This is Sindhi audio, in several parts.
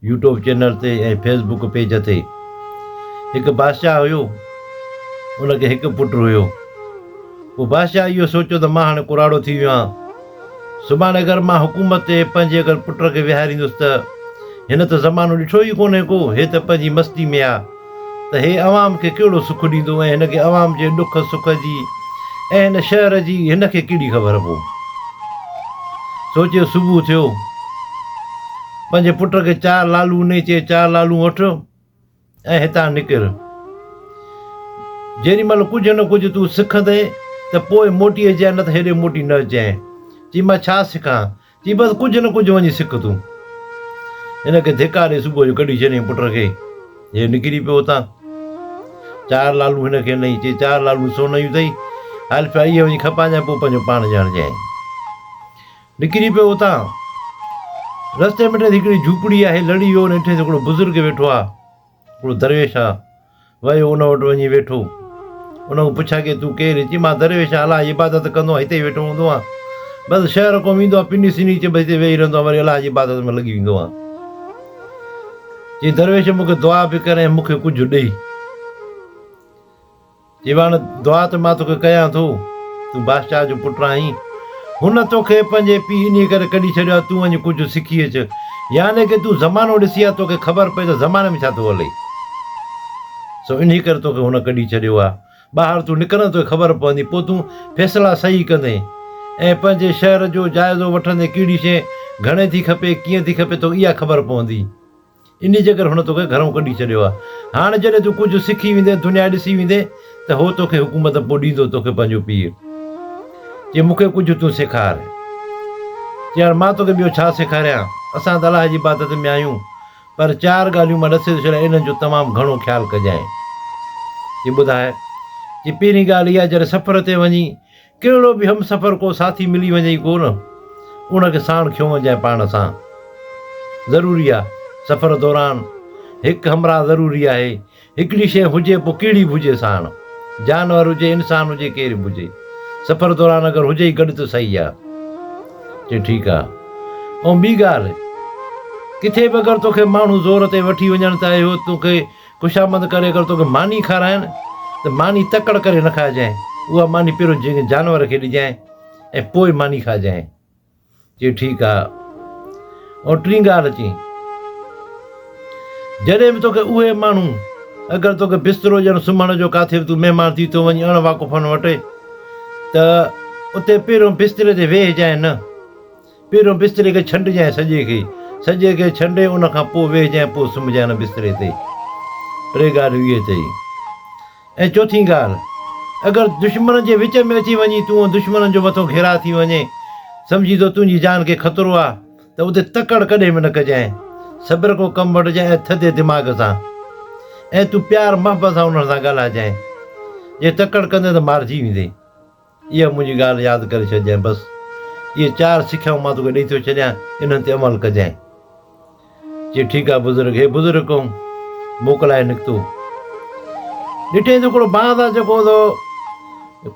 يوٽيوب چينل تي ۽ فيس بڪ پيج تي. هڪ بادشاهه هيو، ان کي هڪ پٽ هيو. پوء بادشاهه اهو سوچيو ته مان هاڻي ڪراڙو ٿي ويو آهيان، سڀاڻي اگر مان حڪومت تي پنهنجي اگر پٽ کي ويهاريندس ته هن ته زمانو ڏٺو ئي ڪونهي ڪو، هي ته پنهنجي مستي ۾ آ ته هي عوام کي ڪهڙو سک ڏيندو ۽ هن کي عوام جي ڏک سک جي ۽ هن شهر جي هن کي ڪهڙي خبر پو. سوچي صبح ٿيو پنهنجي پٽ کي چار لالون ڏني چي چار لالون وٺ ۽ هتان نڪر. جيڏي مهل ڪجهه نه ڪجهه تون سکندين ته پوء موٽي اچجانء نه ته هيڏي موٽي نه اچجانء. چي مان ڇا سکان؟ چي بس ڪجهه نه ڪجهه وڃي سک تون. هن کي ڌڪا ڏئي صبح جو ڪڍي ڇڏيائين پٽ کي. هي نڪري پيو اتان. چار لالون هن کي ڏنائين. چي چار لالون سون جون اٿئي. هل پيا اهي وڃي کپائجانء پوء پنهنجو پاڻ ڄاڻجانء. نڪري پيو اتان. رستي ۾ ڏٺس هڪڙي جهوپڙي آهي، لڙي ويو ۽ ڏٺس هڪڙو بزرگ ويٺو آهي، هڪڙو درويش آهي. ويو ان وٽ وڃي ويٺو. ان کان پڇا ڪئي تون ڪير؟ چي مان درويش آهيان، الله جي عبادت ڪندو آهيان، هتي ئي ويٺو هوندو آهيان. بس شهر کان ويندو آهيان، پني سني چي بس هتي ويهي رهندو آهيان، وري الله جي عبادت ۾ لڳي ويندو آهيان. چي درويش مون کي دعا به ڪر ۽ مون کي ڪجهه ڏئي. جيواڻ، دعا ته مان توکي ڪيان ٿو، تون بادشاهه جو پٽ آهين. هن توکي پنهنجي پيء انهيء ڪري ڪڍي ڇڏيو آهي، تون وڃي ڪجهه سکي اچ. يعني ڪه تون زمانو ڏسي آ، توکي خبر پئي ته زماني ۾ ڇا ٿو هلي. سو انهيء ڪري توکي هن ڪڍي ڇڏيو آهي. ٻاهر تون نڪرندين توکي خبر پوندي، پوء تون فيصلا صحيح ڪندين ۽ پنهنجي شهر جو جائزو وٺندين، ڪهڙي شيء گهڻي ٿي کپي، ڪيئن ٿي کپي، توکي اها خبر پوندي. انهيء جي ڪري هن توکي گهرئون ڪڍي ڇڏيو آهي. هاڻ جڏهن تون ڪجهه سکي ويندين، دنيا ڏسي ويندين ته هو توکي حڪومت پوء ڏيندو، توکي پنهنجو پيء. چي مون کي ڪجهه تون سيکار. چي هاڻ مان توکي ٻيو ڇا سيکاريان؟ اسان ته الله جي عبادت ۾ آهيون، پر چار ڳالهيون مان ڏسي ٿو ڇڏيان، انهن جو تمام گهڻو خيال ڪجانء. چي ٻڌاء. چي پهرين ڳالهه اها جڏهن سفر تي وڃين ڪهڙو به همسفر ڪو ساٿي ملي وڃئي ڪو نه، ان کي ساڻ کنيو وڃجانء پاڻ سان. ضروري آ، سفر دوران هڪ همراهه ضروري آهي. هڪڙي شيء هجي پوء ڪهڙي به هجي ساڻ. جانور هجي، انسان هجي، ڪير به هجي. سفر دوران اگر هجئي گڏ ته صحيح آ. چي ٺيڪ آ. ۽ ٻي ڳالهه، ڪٿي به اگر توکي ماڻهو زور تي وٺي وڃڻ ته اهو توکي خوشامد ڪري اگر توکي ماني کارائين ته ماني تڪڙ ڪري نه کائجانء، اها ماني پهريون جنهن جانور کي ڏجانء ۽ پوء ماني کائجانء. چي ٺيڪ آ. ۽ ٽين ڳالهه چين، جڏهن به توکي اهي ماڻهو اگر توکي بسترو ڏين سمهڻ جو ڪاٿي به تون مهمان ٿي ٿو وڃين اڻ واقفن وٽ ته اتي پهريون بستري تي ويهجانء نه. پهريون بستري کي ڇنڊجانء سڄي کي، سڄي کي ڇنڊي ان کان پوء ويهجانء پوء سمهجانء ان بستري تي. ٽي ڳالهيون اهي چئي. ۽ چوٿين ڳالهه، اگر دشمنن جي وچ ۾ اچي وڃين تون ۽ دشمنن جو مٿو گهيراء ٿي وڃي، سمجهين ٿو تنهنجي جان کي خطرو آ ته اتي تڪڙ ڪڏهن به نه ڪجانء، صبر کان ڪم وٺجانء ۽ ٿڌي دماغ سان ۽ تون پيار محبت سان انهن سان ڳالهائجانء. جي تڪڙ ڪندين ته مارجي ويندين. اها منهنجي ڳالهه ياد ڪري ڇڏجانء بس اهي چار سکيائون مان توکي ڏئي ٿو ڇڏيان انهن تي عمل ڪجانء. چي ٺيڪ آ بزرگ هي بزرگ ڪئون موڪلائي نڪتو. ڏٺئين ته هڪڙو باز آ جيڪو سو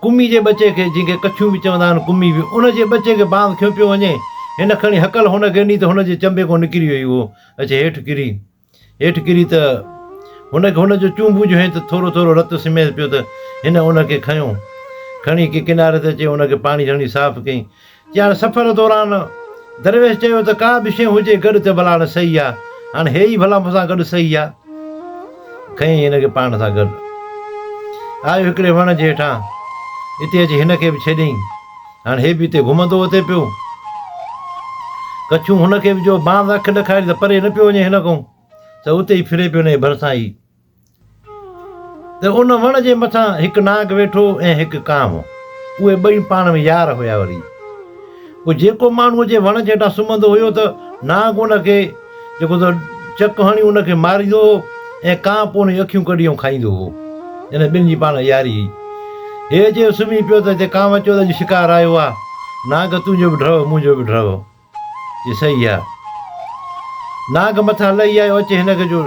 ڪمي جي ٻچي کي جنهن کي ڪڇيون به چوندا آهن ڪمي به ان جي ٻچي کي باز کنيو پيو وڃي هن کڻي هڪل هن کي ڏني ته هن جي چنبي کان نڪري وئي اهو اچي هيٺ ڪري هيٺ ڪري ته هن کي هن جو چونبو جو هين ته ٿورو ٿورو رت سميس پيو ته هن ان کي کنيو. کڻي ڪي ڪناري تي اچي ان کي پاڻي هڻي صاف ڪيائين. چي هاڻ سفر دوران درويش چيو ته ڪا به شيء هجي گڏ ته ڀلا هاڻ صحيح آ. هاڻ هي ئي ڀلا مون سان گڏ صحيح آ. کنيائين هن کي پاڻ سان گڏ. آيو هڪڙي وڻ جي هيٺان. اتي اچي هن کي به ڇڏيائين. هاڻ هي به اتي گهمندو وتي پيو. ڪڇون هن کي به جو بانس اک ڏکاري ته پري نه پيو وڃي هن کان ته اتي ئي ڦري پيو هن جي ڀرسان ئي. ته ان وڻ جي مٿان هڪ نانگ ويٺو ۽ هڪ ڪانء. اهي ٻئي پاڻ ۾ يار هيا وري. پوء جيڪو ماڻهو جي وڻ جي هيٺان سمهندو هيو ته نانگ ان کي جيڪو ته چڪ هڻي ان کي ماريندو هو ۽ ڪانء پوء ان جون اکيون ڪڍي ۽ کائيندو هو. انهن ٻن جي پاڻ ياري هئي. هي اچي سمهي پيو ته هتي ڪانء چيو ته اڄ شڪار آيو آ. نانگ تنهنجو به ڍؤ منهنجو به ڍؤ. چي صحيح آ. نانگ مٿان لهي آيو اچي هن کي جو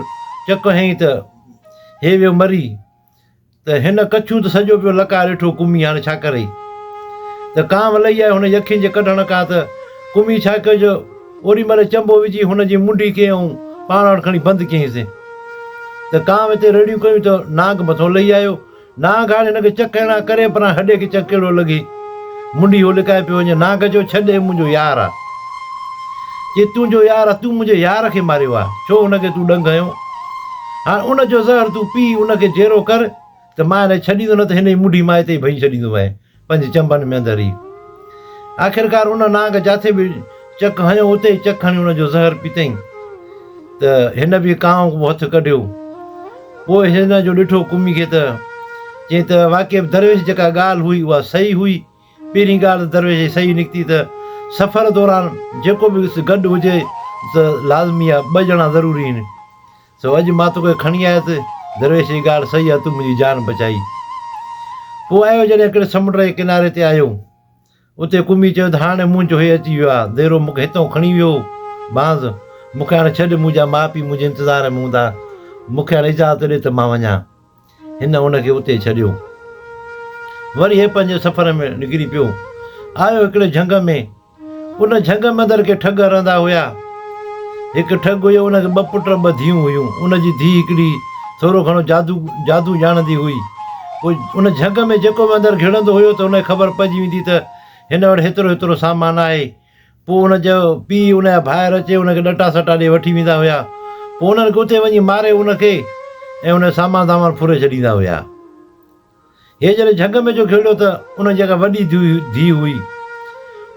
چڪ هنئي ته هي ويو مري. ته هن ڪڇون ته سڄو پيو لڪا ڏٺو ڪمي هاڻي ڇا ڪري؟ ته ڪانء لهي آيو هن يکين جي ڪڍڻ کان ته ڪمي ڇا ڪيو جو اوڏي مهل چنبو وجهي هن جي منڍي کي ۽ پاڻ وٽ کڻي بند ڪيائينس ته ڪانء هتي رڙيون ڪيون ته نانگ مٿو لهي آيو. نانگ هاڻي هن کي چڪ هڻا ڪري پر هڏي کي چڪ ڪهڙو لڳي. منڍي هو لڪائي پيو وڃي. نانگ چيو، ڇڏ هي منهنجو يار آ. چي، تنهنجو يار آ، تون منهنجي يار کي ماريو آ، ڇو هن کي تون ڏنگ هنيو؟ هاڻ ان جو زهر تون پي ان کي جيئرو ڪر ته مان هن کي ڇڏيندو نه ته هن جي منڍي مان هتي ئي ڀڃي ڇڏيندومانء پنهنجي چنبن ۾ اندر ئي. آخرڪار ان نانگ جاٿي به چڪ هنيو اتي ئي چڪ هڻي ان جو زهر پيتائين ته هن به ڪانء ڪو هٿ ڪڍيو. پوء هن جو ڏٺو ڪمي کي ته چيائين ته واقعي به درويش جيڪا ڳالهه هئي اها صحيح هئي. پهرين ڳالهه ته درويش جي صحيح نڪتي ته سفر دوران جيڪو به گڏ هجي ته لازمي آهي ٻه ڄڻا ضروري آهن. سو اڄ مان توکي کڻي آيس، درويش جي ڳالهه صحيح آهي، تون منهنجي جان بچائي. پوء آيو جڏهن هڪڙي سمنڊ جي ڪناري تي آيو، اتي ڪمي چيو ته هاڻي منهنجو هي اچي ويو آهي، ديرو مون کي هتئون کڻي ويو هو، بانس، مون کي هاڻي ڇڏ، منهنجا ماء پيء منهنجي انتظار ۾ هوندا، مون کي هاڻي اجازت ڏي ته مان وڃان. هن ان کي اتي ڇڏيو. وري هي پنهنجي سفر ۾ نڪري پيو. آيو هڪڙي جهنگ ۾. ان جهنگ ۾ اندر ڪي ٺڳ رهندا هيا. هڪ ٺڳ هيو، ان کي ٻه پٽ ٻه ڌيئون هيون. ان جي ڌيء هڪڙي ٿورو گهڻو جادو جادو ڄاڻندي هئي. پوء ان جهنگ ۾ جيڪو به اندر گهڙندو هيو ته ان کي خبر پئجي ويندي ته هن وٽ هيترو هيترو سامان آهي. پوء ان جو پيء ان جا ڀائر اچي ان کي ڏٽا سٽا ڏئي وٺي ويندا هيا. پوء انهن کي اتي وڃي ماري ان کي ۽ ان جو سامان دامان ڦري ڇڏيندا هيا. هي جڏهن جهنگ ۾ جو کيڙيو ته ان جي جيڪا وڏي ڌيء هئي،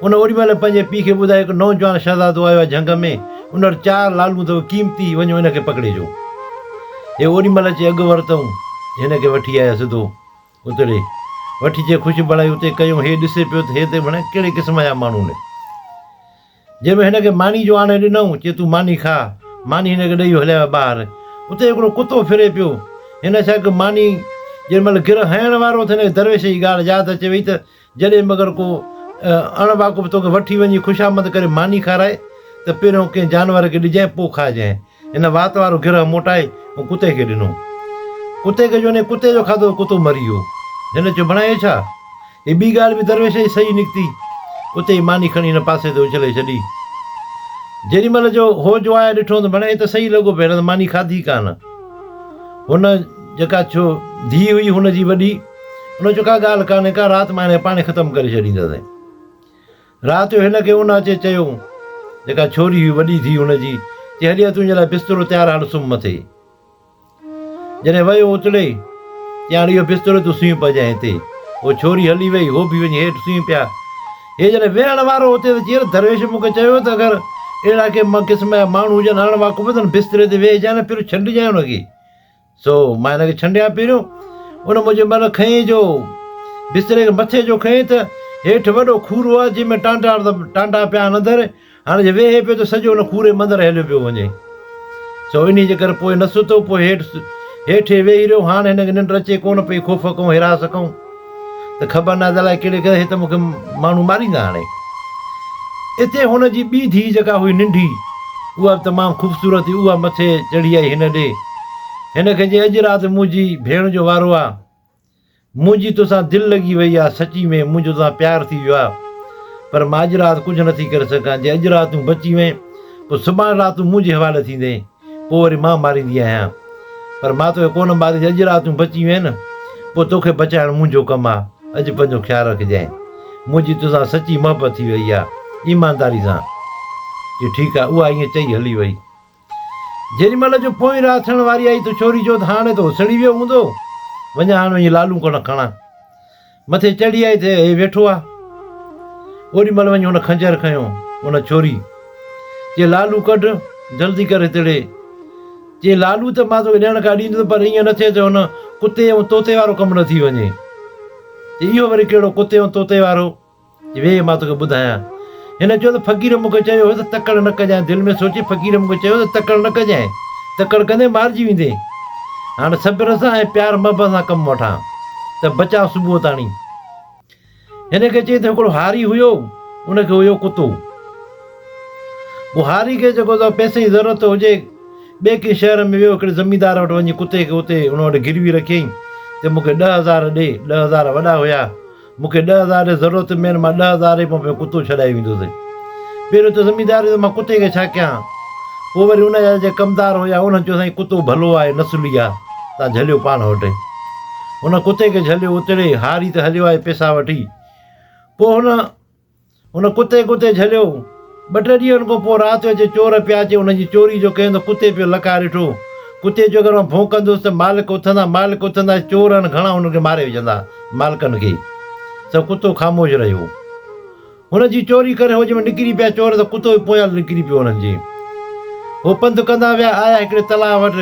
ان اوڏي مهل پنهنجي پيء کي ٻڌايو هڪ نوجوان شهزادو آيو آهي جهنگ ۾، ان وٽ چار لالون اٿو قيمتي، وڃو ان کي پڪڙي اچو. هي اوڏي مهل اچي اڳ ورتئون، هن کي وٺي آيا سڌو اتڙي، وٺي چي خوش بڻائي اتي ڪيون، هي ڏسي پيو ته هي ته ڀڻ ڪهڙي قسم جا ماڻهو ني. جنهن ۾ هن کي ماني جو آڻي ڏنائون، چي تون ماني کاء. ماني هن کي ڏيئي هليا ويا ٻاهر. اتي هڪڙو ڪتو ڦري پيو. هن ڇا ڪيو، ماني جنهن مهل گرهه هڻڻ وارو هو ته هن کي درويش جي ڳالهه ياد اچي وئي ته جڏهن مگر ڪو اڻ واقف توکي وٺي وڃي خوشامد ڪري ماني کارائي ته پهريون ڪنهن جانور کي ڏجانء پوء کائجانء. هن وات وارو گرهه موٽائي ۽ ڪتي کي ڏنو. ڪتي کي جو هن ڪتي جو کاڌو ته ڪتو مري ويو. هن چيو، ڀڻا هي ڇا؟ هي ٻي ڳالهه به درويش جي صحيح نڪتي. اتي ئي ماني کڻي هن پاسي تي اڇلي ڇڏي. جيڏي مهل جو هو جو آيا ڏٺو ته ڀڻا هي ته صحيح لڳو پئي، هن ته ماني کاڌي ڪانه. هن جيڪا ڇو ڌيء هئي هن جي وڏي، ان چيو ڪا ڳالهه ڪانهي ڪا، رات مان هن کي پاڻهي ختم ڪري ڇڏيندس. رات جو هن کي ان اچي چيو، جيڪا ڇوري هئي وڏي ڌيء هن جي، چي هلي آ تنهنجي لاء بسترو تيار آ هل سمهه مٿي. جڏهن ويو اتڙي، چي هاڻ اهو بسترو تون سمهي پئجانء هتي. هوء ڇوري هلي وئي، هو به وڃي هيٺ سمهي پيا. هي جڏهن ويهڻ وارو هو اتي ته چي درويش مون کي چيو ته اگر اهڙا ڪي قسم جا ماڻهو هجن اڻ واقف ته بستري تي ويهجانء نه پهريون ڇنڊجانء ان کي. سو مان هن کي ڇنڊيان پهريون، ان منهنجي مل کنئي جو بستري کي مٿي جو کنئي ته هيٺ وڏو کورو آهي جنهن ۾ ٽانڊا ٽانڊا پيا آهن اندر، هاڻي جي ويهي پيو ته سڄو ان کوري ۾ اندر هليو پيو وڃي. سو انهي جي ڪري پوء نه ستو، پوء هيٺ هيٺ ئي ويهي رهيو. هاڻ هن کي ننڊ اچي ڪونه پئي، خوف کئون هراس کئون ته خبر ناهي ته الائي ڪهڙي ڪري هي ته مون کي ماڻهو ماريندا هاڻي. اتي هن جي ٻي ڌيء جيڪا هئي ننڍي، اها به تمام خوبصورت هئي، اها مٿي چڙهي آئي هن ڏي. هن کي چيائين، اڄ رات منهنجي ڀيڻ جو وارو آ. منهنجي توسان دل لڳي وئي آ، سچي ۾ منهنجو توسان پيار ٿي ويو آ. پر مان اڄ رات ڪجهه نٿي ڪري سگهان. جي اڄ رات تون بچي وئين، پوء سڀاڻي رات تون منهنجي حوالي ٿيندين. پوء وري مان ماريندي آهيان. پر مان توکي ڪونه ماريندس، اڄ رات تون بچي وئين نه، پوء توکي بچائڻ منهنجو ڪم آ، اڄ پنهنجو خيال رکجانء. منهنجي توسان سچي محبت ٿي وئي آ، ايمانداري سان. چي ٺيڪ آ، اها ائين چئي هلي وئي. جيڏي مهل جو پوئين رات ٿيڻ واري آئي ته ڇوري چيو ته هاڻي ته هو سڙي ويو هوندو، وڃان هاڻي وڃي لالون ڪونه کڻان. مٿي چڙهي آئي ته هي ويٺو آ. اوڏي مهل وڃي هن خنجر کنيو، ان ڇوري. چي لالو ڪڍ، جلدي ڪر هتڙي. چي لالو ته مان توکي ڏيڻ کان ڏيندس پر ائين نه ٿئي ته هن ڪتي ۽ طوطي وارو ڪم نه ٿي وڃي. چي اهو وري ڪهڙو ڪتي ۽ طوطي وارو؟ چي ويهه مان توکي ٻڌايان. هن چيو ته فقير مون کي چيو هو ته تڪڙ نه ڪجانء. دل ۾ سوچي فقير مون کي چيو ته تڪڙ نه ڪجانء. تڪڙ ڪندين مارجي ويندين. هاڻ صبر سان ۽ پيار محبت سان ڪم وٺان ته بچان صبح تاڻي. هن کي چئي ته هڪڙو هاري هيو، ان کي هيو ڪتو. پوء هاري کي جيڪو ته پئسي جي ضرورت هجي، ٻئي ڪنهن شهر ۾ ويو، هڪڙي زميندار وٽ وڃي ڪتي کي اتي ان وٽ گروي رکيائين ته مون کي 10,000 ڏي، 10,000 وڏا هيا، مون کي 10,000 جي ضرورت ۾ آهن، مان 10,000 ڏئي پوء پنهنجو ڪتو ڇڏائي ويندس. پهريون ته زميندار چيو ته مان ڪتي کي ڇا ڪيان؟ پوء وري ان جا جيڪي ڪمدار هيا، انهن چيو سائين ڪتو ڀلو آهي، نسلي آهي، تان جهليو پاڻ وٽ. هن ڪتي کي جهليو اتڙي، هاري ته هليو آيو پئسا وٺي. پوء هن هن ڪتي ڪتي جهليو. ٻه ٽي ڏينهن کان پوء رات جو اچي چور پيا اچي انهن جي چوري جو ڪيائين ته ڪتي پيو لڪائي ڏٺو. ڪتي چيو اگر مان ڀونڪندس ته مالڪ اٿندا، مالڪ اٿندا چور آهن گهڻا انهن کي ماري وجهندا مالڪن کي. سو ڪتو خاموش رهيو. هن جي چوري ڪري هو جنهن ۾ نڪري پيا چور ته ڪتو به پويان نڪري پيو انهن جي. هو پنڌ ڪندا ويا آيا هڪڙي تلاء وٽ.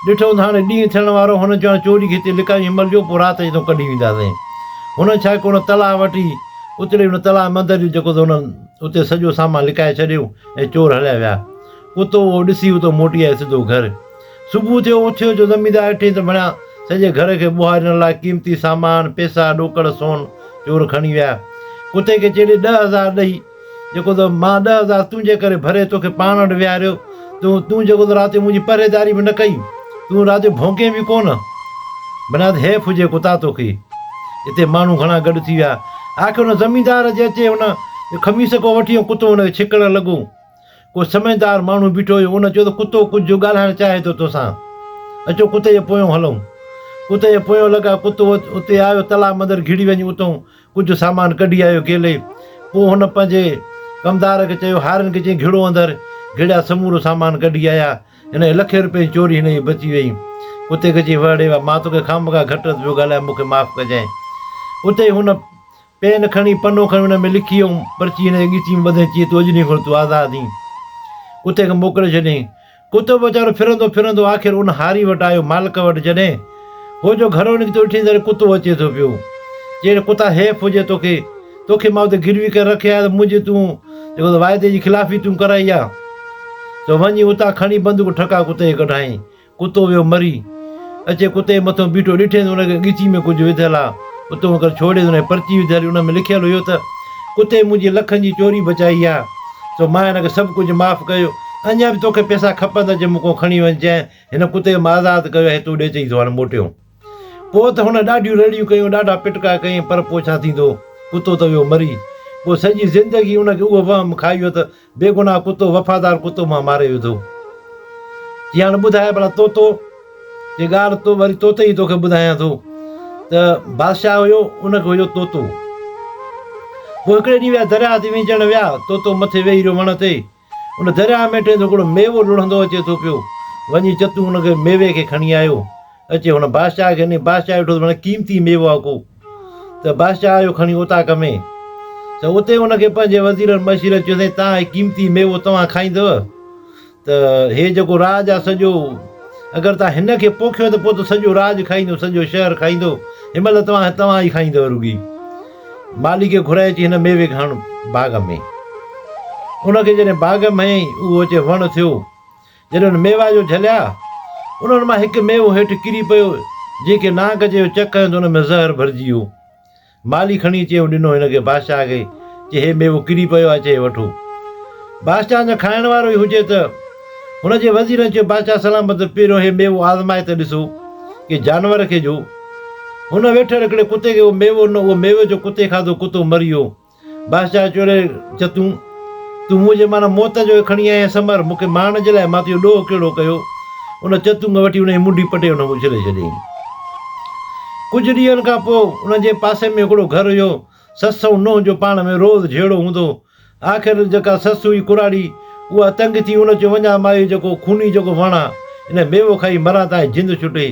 ڏٺو ته هاڻي ڏينهن ٿيڻ وارو هو. هنن چيو هاڻي چوري کي هتي لڪايون هن مهل جو پوء رات جي هتان ڪڍي وينداسين. هنن ڇا ڪيو ان تلاء وٽ ئي اتڙي ان تلاء ۾ اندر جو جيڪو ته هنن اتي سڄو سامان لڪائي ڇڏيو ۽ چور هليا ويا. ڪتو اهو ڏسي اتو موٽي آيو سڌو گهر. صبح ٿيو اٿيو جو زميندار ڏٺئين ته بڻيا سڄي گهر کي ٻوهارڻ لاء قيمتي سامان، پئسا، ڏوڪڙ، سون چور کڻي ويا. ڪتي کي چيڙي 10,000 ڏئي جيڪو ته مان 10,000 تنهنجي ڪري ڀري توکي پاڻ وٽ ويهاريو، تون تون جيڪو ته رات جو منهنجي پهريداري به نه ڪئي، تون رات جو ڀونڪين به ڪونه. بنا ته حيف هجي ڪتا توکي. اتي ماڻهو گهڻا گڏ ٿي ويا. آخر ان زميندار جي اچي هن خميس ڪو وٺي ۽ ڪتو هن کي ڇڪڻ لڳو. ڪو سمجهدار ماڻهو بيٺو هيو، ان چيو ته ڪتو ڪجهه ڳالهائڻ چاهي ٿو توسان، اچو ڪتي جي پويون هلون. ڪتي جي پويون لڳا، ڪتو اتي آيو، تلاء مندر گهڙي وڃي اتئون ڪجهه سامان ڪڍي آيو گيلي. پوء هن پنهنجي ڪمدار کي چيو، هارين کي چيائين گهڙو اندر، گهڙيا سمورو سامان ڪڍي آيا. هن جي لکين روپين جي چوري هن جي بچي وئي. ڪتي کي چيائين وهه ڙي وهه، مان توکي خامخواه گهٽ وڌ پيو ڳالهايان، مون کي معاف ڪجانء. اتي ئي هن. پين کڻي پنو کڻي ان ۾ لکي ۽ پرچي هن جي ڳچي ۾ ٻڌي چيائين تون اڄ ڏينهن کان تون آزاد آهين. ڪتي کي موڪلي ڇڏيائين. ڪتو به ويچارو ڦرندو ڦرندو آخر ان هاري وٽ آيو مالڪ وٽ جڏهن هو جو گهرو نڪتو ڏٺائين ته ڪتو اچي ٿو پيو. چيائين ڪتا حيف هجي توکي توکي مان اتي گروي ڪري رکيو آهي ته منهنجي تون جيڪو ته واعدي جي خلافي تون ڪرائي آ. ته وڃي اتان کڻي بندوق ٺڪا ڪتي کي ڪڍائين. ڪتو ويو مري. اچي ڪتي جي مٿو بيٺو ڏٺئين ته ان کي ڳچي ۾ ڪجهه وڌل آ. اتو ڪري ڇوڙيس ان کي پرچي وڌل هئي ان ۾ لکيل هيو ته ڪتي منهنجي لکن جي چوري بچائي آ سو مان هن کي سڀ ڪجهه معاف ڪيو. اڃا به توکي پئسا کپن ته اچي مون کان کڻي وڃ جنهن هن ڪتي کي مان آزاد ڪيو آهي تو ڏي چئي ٿو هاڻي موٽيو. پوء ته هن ڏاڍيون رڙيون ڪيون ڏاڍا پٽڪا ڪيائين پر پوء ڇا ٿيندو ڪتو ته ويو مري. پوء سڄي زندگي ان کي اهو وهم کائي ويو ته بيگناهه ڪتو وفادار ڪتو مان ماري وڌو. چي هاڻ ٻڌاء ڀلا طوطو چي ڳالهه تو وري طوطي جي توکي ٻڌايان ٿو ته بادشاهه هيو ان کي هيو طوطو. پوء هڪڙي ڏينهن ويا درياهه تي وينجهڻ ويا طوطو مٿي ويهي رهيو وڻ تي ان درياهه ۾ ٽين هڪڙو ميوو لڙهندو اچي ٿو پيو وڃي چتون ان کي ميوي کي کڻي آيو اچي هن بادشاهه کي ڏني، بادشاهه ڏٺو ته معنيٰ قيمتي ميوو آهي ڪو، ته بادشاهه آيو کڻي اوطاق ۾، ته اتي هن کي پنهنجي وزيرن مشيرن چيو سائين توهان هي قيمتي ميوو توهان کائيندؤ ته هي جيڪو راڄ آهي سڄو اگر توهان هن کي پوکيو ته پوء ته سڄو راڄ کائيندو سڄو شهر کائيندو هن مهل توهان توهان ئي کائيندؤ رڳي مالهي کي گهرائي اچي هن ميوي کي هڻ باغ ۾ ان کي جڏهن باغ ۾ هنيائين اهو اچي وڻ ٿيو جڏهن ان ميوا جو جهليا، انهن مان هڪ ميوو هيٺ ڪري پيو، جنهن کي نانگ چيو چڪ هنيو ته ان ۾ زهر ڀرجي ويو. مالهي کڻي چيو ڏنو هن کي بادشاهه کي، چي هي ميوو ڪري پيو آهي، چي وٺو. بادشاهه اڃا کائڻ وارو ئي هجي ته هن جي وزيرن چيو بادشاهه سلامت پهريون هي ميوو آزمائي ته ڏسو، ڪي جانور کي جو. هن ويٺل هڪڙي ڪتي کي اهو ميوو ڏنو، اهو ميوو جو ڪتي کاڌو، ڪتو مري ويو. بادشاهه چيو ري چتون، تون منهنجي معنيٰ موت جو کڻي آئين آهين سمر، مون کي مارڻ جي لاء، مان تنهنجو ڏوهه ڪهڙو ڪيو؟ ان چتون کي وٺي ان جي منڍي پٽي ان کي اڇلي ڇڏيائين. ڪجهه ڏينهن کان پوء انهن جي پاسي ۾ هڪڙو گهر هيو، سس ۽ نونهن جو پاڻ ۾ روز جهيڙو هوندو. آخر جيڪا سس هئي ڪراڙي، اها تنگ ٿي ان چيو وڃان مان اهو جيڪو خوني جيڪو وڻ آ، ان جو ميوو کائي مران تانجه جند ڇٽي.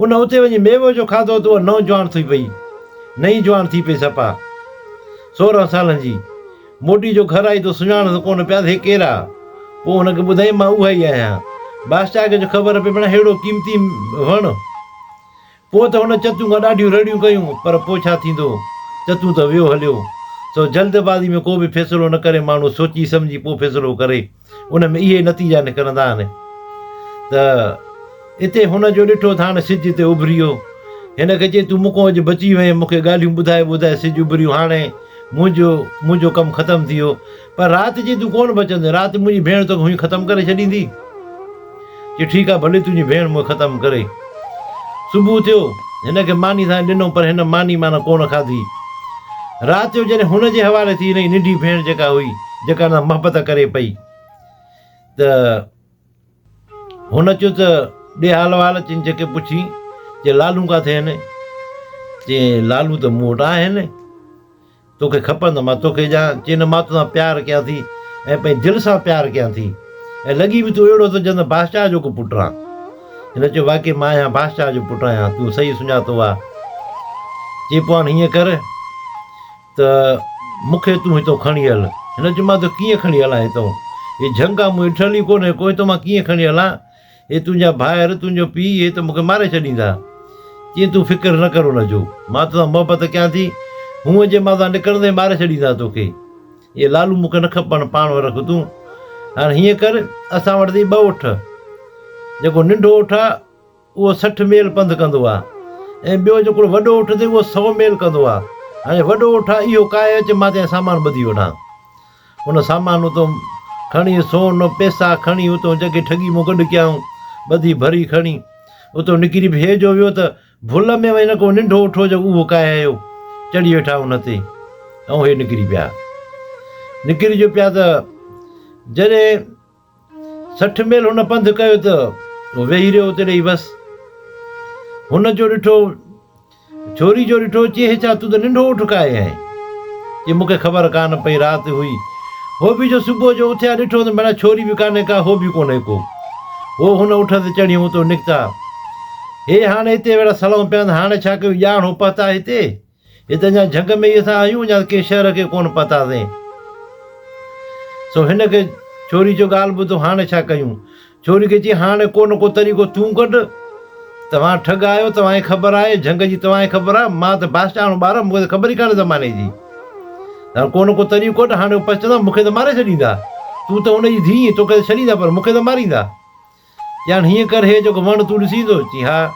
ان اتي وڃي ميوو جو کاڌو ته اها نوجوان ٿي پئي. نئين جوان ٿي پئي صفا 16 سالن جي. موٽي جو گهر آئي ته سڃاڻس ڪونه پيا ته هي ڪير آ. پوء هن کي ٻڌائين مان اها ئي آهيان. بادشاهه کي جو خبر پئي ڀيڻا ههڙو قيمتي وڻ. پوء ته هن چتون کان ڏاڍيون رڙيون ڪيون پر پوء ڇا ٿيندو. چتون ته ويو هليو. سو جلد بازي ۾ ڪو به فيصلو نه ڪري ماڻهو سوچي سمجهي پوء فيصلو ڪري. ان ۾ اهي نتيجا نڪرندا آهن ته اتي هن جو ڏٺو ته هاڻي سج تي اڀري ويو. هن کي چيائين تون مون کان اڄ بچي وئين، مون کي ڳالهيون ٻڌائي ٻڌائي سج اڀريو، هاڻي منهنجو منهنجو ڪم ختم ٿي ويو. پر رات جي تون ڪونه بچندين، رات منهنجي ڀيڻ توکي هونئن ختم ڪري ڇڏيندي. چي ٺيڪ آهي ڀلي تنهنجي ڀيڻ مون کي ختم ڪري. صبح ٿيو، هن کي ماني سائين ڏنو پر هن ماني معنيٰ ڪونه کاڌي. رات جو جڏهن هن جي حوالي ٿي هن جي ننڍي ڀيڻ جيڪا هئي، جيڪا هن سان محبت ڪري پئي ته. هن چيو ته ڏي حال احوال چين جيڪي پڇين، چي لالون ڪاٿي آهن؟ چين لالون ته مون وٽ آهن، توکي کپن ته مان توکي ڏيان، چي نه مان توسان پيار ڪيان ٿي ۽ پنهنجي دل سان پيار ڪيان ٿي ۽ لڳي به تون اهڙو ٿو ڄڻ ته بادشاهه جو ڪو پٽ آن. هن چيو واقعي مان آهيان بادشاهه جو پٽ آهيان، تون صحيح سڃاتو آ. چي پوء هاڻ هيئن ڪر ته مون کي تون هتئون کڻي هل. هن چيو مان توکي ڪيئن کڻي هلان هتئون؟ هي جهنگ آ مون ڏٺل ئي ڪونهي ڪو هتئون مان ڪيئن کڻي هلان؟ هي تنهنجا ڀائر، تنهنجو پيء، هي ته مون کي ماري ڇڏيندا. چيائين تون فڪر نه ڪر ان جو. مان توسان محبت ڪيان ٿي. هونء جي مان توسان نڪرندين ماري ڇڏيندا توکي. اهي لالو مون کي نه کپن، پاڻ وٽ رک تون. هاڻ هيئن ڪر، اسان وٽ اٿئي ٻه اٺ. جيڪو ننڍو اٺ آ، اهو 60 ميل پنڌ ڪندو آ ۽ ٻيو جيڪو وڏو اٺ اٿئي اهو سئو ميل ڪندو آ. هاڻي وڏو اٺ آ، اهو ڪاهي اچ، مان تنهنجا سامان ٻڌي وٺان. ان سامان اتون کڻي، سون، پئسا کڻي اتون جيڪي ٺڳي مون گڏ ڪيائون، ٻڌي ڀري کڻي اتون نڪري به هي جو ويو ته ڀل ۾ وڃي نه ڪو ننڍو اٺ هو جو اهو ڪاهي آيو، چڙهي ويٺا ان تي ۽ هي نڪري پيا. نڪري جو پيا ته جڏهن 60 ميل هن پنڌ ڪيو ته ويهي رهيو اتي ڏيئي بس. هن جو ڏٺو، ڇوري جو ڏٺو، چي هي ڇا تون ته ننڍو اٺ ڪاهي آئين؟ چي مون کي خبر ڪانه پئي رات هئي. هو به جو صبح جو اٿيا ڏٺو ته مڙا ڇوري به ڪانهي ڪا هو به ڪونهي ڪو. هو هن اٺ تي چڙهي اتو نڪتا. هي هاڻي هتي ويڙا سلون پيا ته هاڻي ڇا ڪيون ڄاڻ هو پهتا هتي. هت اڃا جهنگ ۾ ئي اسان آهيون، اڃا ڪنهن شهر کي ڪونه پهتاسين. سو هن کي ڇوري چيو ڳالهه ٻڌ هاڻي ڇا ڪيون؟ ڇوري کي چيائين هاڻي ڪو نه ڪو طريقو تون ڪڍ. توهان ٺڳ آهيو، توهان کي خبر آهي، جهنگ جي توهان کي خبر آهي، مان ته بادشاهاڻو ٻار آهيان، مون کي ته خبر ئي ڪانهي زماني جي. هاڻي ڪو نه ڪو طريقو ڪڍ، هاڻي هو پڇتندا مون کي ته ماري ڇڏيندا. تون ته هن جي ڌيء آهين، توکي ته ڇڏيندا پر مون کي ته ماريندا. چيائين هيئن ڪر هي جيڪو وڻ تون ڏسين ٿو؟ چيائين ها.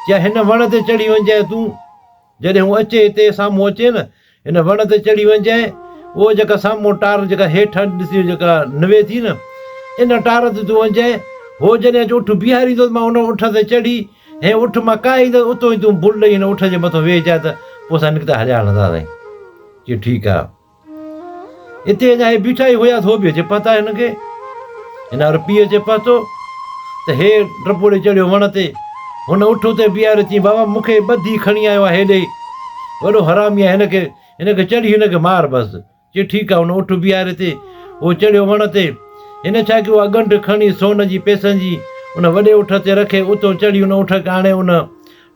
چيائين هن وڻ تي چڙهي وڃجانء تون، جڏهن هو اچي هتي سامهون اچي نه، هن وڻ تي چڙهي وڃجانء، اهو جيڪا سامهون ٽار جيڪا هيٺ ڏسين جيڪا نوي ٿي نه، ان ٽار تي تون وڃجانء، هو جڏهن اچي اٺ بيهاريندو ته مان ان اٺ تي چڙهي هي اٺ مان ڪاهي ايندس، اتو ئي تون بل ڏئي هن اٺ جي مٿو ويهجانء ته پوء اسان نڪتا هليا هلنداسين. چيائين ٺيڪ آ. اتي اڃا هي بيٺا ئي هيا ته هو به اچي پهتا هن کي. هن وارو پيء اچي پهتو ته هي ٽپو ڏئي چڙهيو وڻ تي. هن اٺ اتي بيهاريو چيائين بابا مون کي ٻڌي کڻي آيو آهي هيڏي. وڏو حرامي آهي هن کي هن کي چڙهي هن کي مار بس. چي ٺيڪ آهي هن اٺ بيهاري تي هو چڙهيو وڻ تي. هن ڇا ڪيو اها ڳنڍ کڻي سون جي پئسن جي ان وڏي اٺ تي رکي اتو چڙهي ان اٺ کي آڻي ان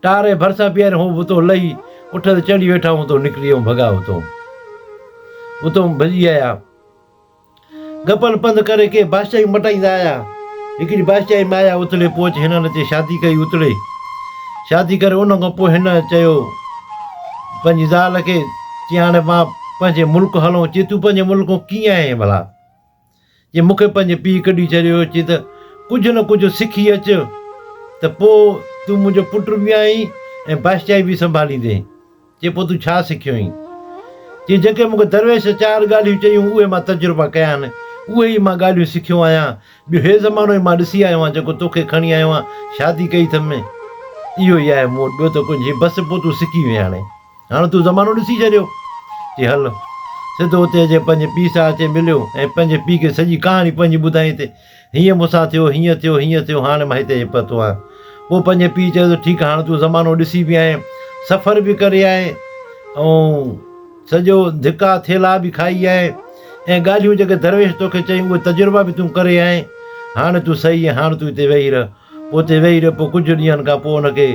ٽار جي ڀرسان بيهاري هو اتو لهي اٺ تي چڙهي ويٺا اتو نڪري ۽ ڀڳا اتو اتو ڀڄي آيا. ڳپل پنڌ ڪري ڪي بادشاهيون مٽائيندا آيا. هڪڙي بادشاهي ۾ آيا اتڙي پوء اچي هنن اچي شادي ڪئي اتڙي شادي ڪري ان کان پوء هن چيو پنهنجي زال کي چي هاڻي مان پنهنجي ملڪ هلون چي تون پنهنجي ملڪ ڪيئن آئين ڀلا چي مون کي پنهنجي پيء ڪڍي ڇڏيو چي ته ڪجهه نه ڪجهه سکي اچ ته پوء تون منهنجو پٽ به آهين ۽ بادشاهي به سنڀاليندين. چي پوء تون ڇا سکيو آهين؟ چي جيڪي مون کي درويش چار ڳالهيون چيون اهي مان تجربا ڪيا آهن، اهي ئي مان ڳالهيون سکيو آهيان، ٻيو هي زمانو ئي مان ڏسي آيو آهيان جيڪو توکي کڻي آيو آهيان، شادي ڪئي اٿم، اهو ئي آهي مون وٽ ٻيو ته ڪجهه، چي بس پوء تون سکي وئين هاڻي، هاڻي تون زمانو ڏسي ڇڏيو، چي هل. سڌو اتي اچي پنهنجي پيء سان اچي مليو ۽ پنهنجي پيء کي سڄي ڪهاڻي پنهنجي ٻڌائين ته هيئن مون سان ٿيو، هيئن ٿيو، هيئن ٿيو، هاڻي مان هتي اچي پهتو آهيان. پوء پنهنجي پيء چيو ته ٺيڪ هاڻ تون زمانو ڏسي به آئين، سفر به ڪري آئين ۽ سڄو ڌڪا ٿيلها به کائي آئين ۽ ڳالهيون جيڪي درويش توکي چيون اهي تجربا به تون ڪري آئين، هاڻي تون صحيح آهين، هاڻ تون هتي ويهي رهه. پوء اتي ويهي رهيو. پوء ڪجهه ڏينهن کان پوء هن کي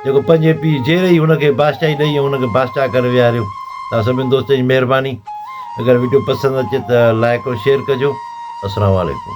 جيڪو پنهنجي پيء جيئري ئي هن کي بادشاهي ڏئي ۽ هن کي بادشاهه ڪري ويهاريو. توهان سڀني دوستن جي مهرباني. اگر وڊيو پسند اچي ته لائيڪ ۽ شيئر ڪجو. السلام عليڪم.